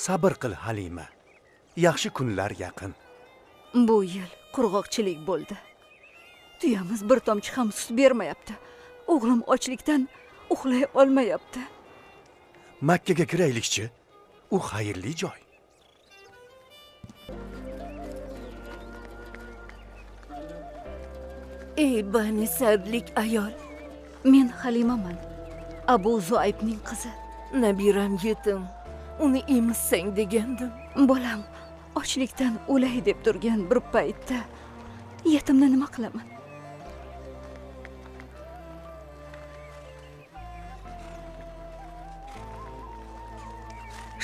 Sabr qil Halima. Yaxshi kunlar yaqin. Bu yil qurg'oqchilik bo'ldi. Tuyamiz bir tomchi ham sut bermayapti. O'g'lim ochlikdan uxlay olmayapti. Makkaga kiraylikchi. U xayrli joy. Ey Bani Sadlik ayol. Men Halimaman. Abu Zuaybning qizi. Nabiram yetim. Uni emizsang degandim. Bolam ochlikdan o'lay deb turgan bir paytda yetimni nima qilaman?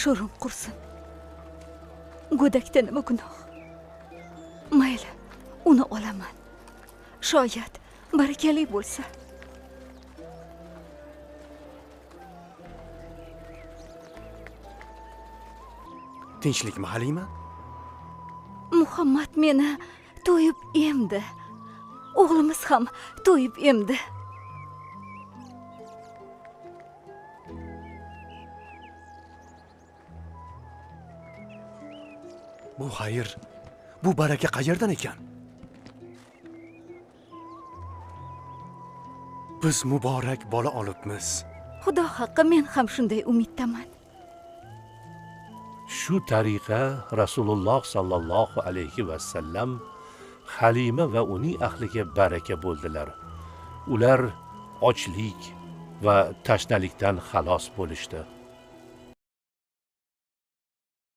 Sho'rim qursin. Go'dakda nima gunoh? Mayli, uni olaman. Shoyat barakali bo'lsa. Tinchlikmi Halima? Muhammad meni to'yib emdi. O'g'limiz ham to'yib emdi. Bu xayr, bu baraka qayerdan ekan? Biz muborak bola olibmiz. Xudo haqqi, men ham shunday umiddaman. Shu tariqa Rasululloh sallallohu alayhi va sallam Halima va uning ahliga baraka bo'ldilar. Ular ochlik va tashnalikdan xalos bo'lishdi.